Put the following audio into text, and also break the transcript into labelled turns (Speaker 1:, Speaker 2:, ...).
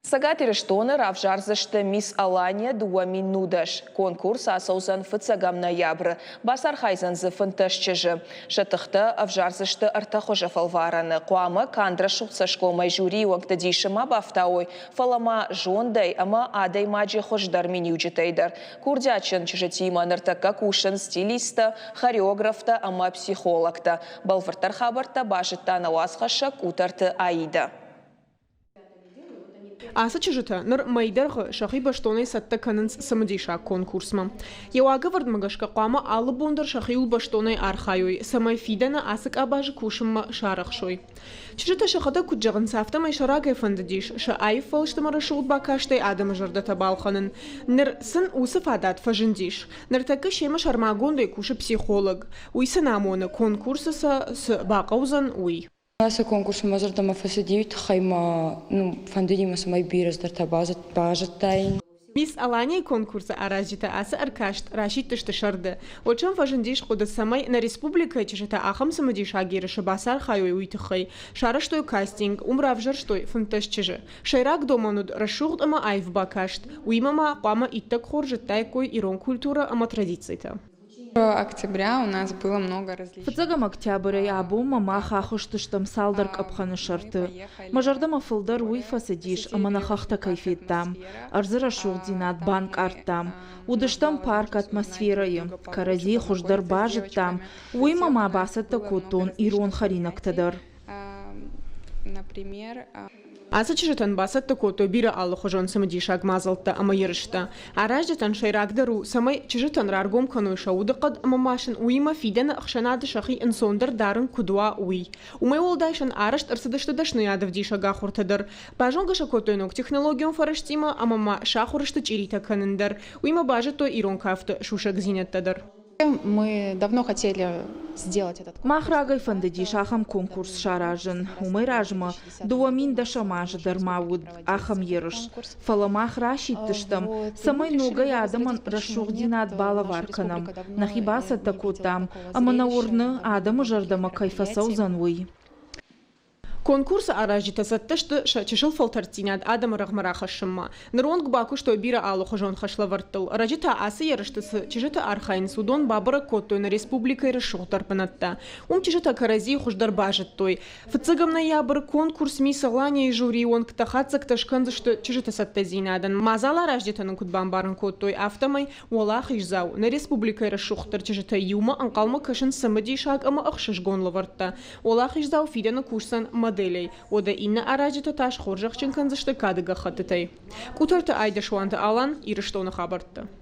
Speaker 1: Цӕгат Ирыстоны равзардзысты Мисс Алания 2010. Конкурс ацӕудзӕн фыццӕгӕм ноябры. Бацархайдзӕн дзы 15 чызджы. Сӕ тыхтӕ ӕвзардзысты ӕртӕ хуызы фӕлварӕны. Хъуамӕ канд рӕсугъд цӕсгомӕй жюрийы уӕнгты дисы ма бафтауой, фӕлӕ ма зондӕй ӕмӕ адӕймаджы хуыздӕр миниуджытӕй дӕр. Курдиатджын чызджытимӕ ныртӕккӕ кусынц стилисттӕ, хореографтӕ ӕмӕ психологтӕ. Бӕлвырддӕр хабӕрттӕ базыдта нӕ уацхӕссӕг Къутӕрты Аидӕ.
Speaker 2: Ацы чызджытӕ ныр мӕй дӕргъы сӕхи бӕстонӕй цӕттӕ кӕнынц цымыдисаг конкурсмӕ. Йӕ уагӕвӕрдмӕ гӕсгӕ хъуамӕ алы бон дӕр сӕхиуыл бӕстонӕй архайой, цӕмӕй фидӕны ацы къабазы кусынмӕ сарӕхсой. Чызджытӕ сӕхӕдӕг куыд зӕгъынц, афтӕмӕй сӕ рагӕй фӕндыдис сӕ аив фӕлыст ӕмӕ рӕсугъд бакастӕй адӕмы зӕрдӕтӕ балхӕнын. Ныр сын уыцы фадат фӕзындис. Ныртӕккӕ семӕ сӕрмагондӕй кусы психолог. Уый сын амоны, конкурсы сӕ цы бахъӕудзӕн, уый.
Speaker 3: Ацы конкурсы мӕ зӕрдӕмӕ фӕцыди, уый тыххӕй мӕ ну, фӕндыди мӕ, цӕмӕй бирӕ цыдӕртӕ базыдтаин.
Speaker 2: Мисс Аланийы конкурсы аразджытӕ ацы ӕркаст расидтысты сӕрды. Уӕд сӕм фӕзындис хъуыды, цӕмӕй нӕ республикӕйы чызджытӕ ахӕм цымыдисаг ерысы бацархайой, уый тыххӕй. Сарӕзтой кастинг, уым равзӕрстой 15 чызджы. Сӕйраг домӕн уыд рӕсугъд ӕмӕ аив бакаст. Уыимӕ ма хъуамӕ иттӕг хорз зыдтаиккой ирон культурӕ ӕмӕ традицитӕ.
Speaker 4: Фыццӕгӕм октябрӕй абонмӕ мах ахызтыстӕм цалдӕр къӕпхӕны сӕрты. Мӕ зӕрдӕмӕ фылдӕр уый фӕцыдис, ӕмӕ нӕ хӕхтӕ кӕй федтам, ӕрдзы рӕсугъддзинад банкъардтам. Уыдыстӕм парк атмосферӕйы, кӕрӕдзийы хуыздӕр базыдтам, уыимӕ ма бацӕттӕ кодтон ирон хӕринӕгтӕ дӕр.
Speaker 2: Ацы чызджытӕн бацӕттӕ кодтой бирӕ алыхуызон цымыдисаг мадзӕлттӕ ӕмӕ ерыстӕ. Аразджытӕн сӕйрагдӕр у, цӕмӕй чызджытӕн раргом кӕной сӕ удыхъӕд ӕмӕ ма сын уыимӕ фидӕны ӕхсӕнады сӕхи ӕнцондӕр дарын куыд уа, уый. Уымӕй уӕлдай сын арӕзт ӕрцыдысты дӕсныйадӕвдисӕг ахуыртӕ дӕр. Базонгӕ сӕ кодтой ног технологион фӕрӕзтимӕ ӕмӕ ма сахуыр сты чъиритӕ кӕнын дӕр. Уыимӕ базыдтой ирон кафты сусӕгдзинӕдтӕ дӕр.
Speaker 4: Мах рагӕй фӕндыдис ахӕм конкурс саразын. Уымӕй размӕ 2010 азы дӕр ма уыд ахӕм ерыс. Фӕлӕ мах расидтыстӕм, цӕмӕй ногӕй адӕмӕн рӕсугъддзинад балӕвар кӕнӕм. Нӕхи бацӕттӕ кодтам, ӕмӕ нӕ уырны, адӕмы зӕрдӕмӕ кӕй фӕцӕудзӕн, уый.
Speaker 2: Конкурсы аразджытӕ цӕттӕ сты сӕ чысыл фӕлтӕрддзинад адӕмы рӕгъмӕ рахӕссынмӕ. Ныронг бакуыстой бирӕ алыхуызон хӕслӕвӕрдтыл. Ӕрӕджы та ацы ерысты цы чызджыты архайынц, уыдон бабӕрӕг кодтой нӕ республикӕйы рӕсугъддӕр бынӕттӕ. Уым чызджытӕ кӕрӕдзийы хуыздӕр базыдтой. Фыццӕгӕм ноябры конкурс Мисс Алания-йы жюрийы уӕнгтӕ хатдзӕгтӕ скӕндзысты чызджыты цӕттӕдзинадӕн. Мадзаларазджытӕ нын куыд бамбарын кодтой, афтӕмӕй уӕлахиздзау нӕ республикӕйы рӕсугъддӕр чызджытӕй иумӕ ӕнхъӕлмӕ кӕсынц цымыдисаг ӕмӕ ӕхсызгон лӕвӕрттӕ. Уӕлахиздзау фидӕны кусдзӕн моделӕй, уӕдӕ иннӕ аразджытӕ та схорзӕхджын кӕндзысты кады гӕххӕттытӕй. Къутӕрты Айдӕсуанты Алан, Ирыстоны хабӕрттӕ.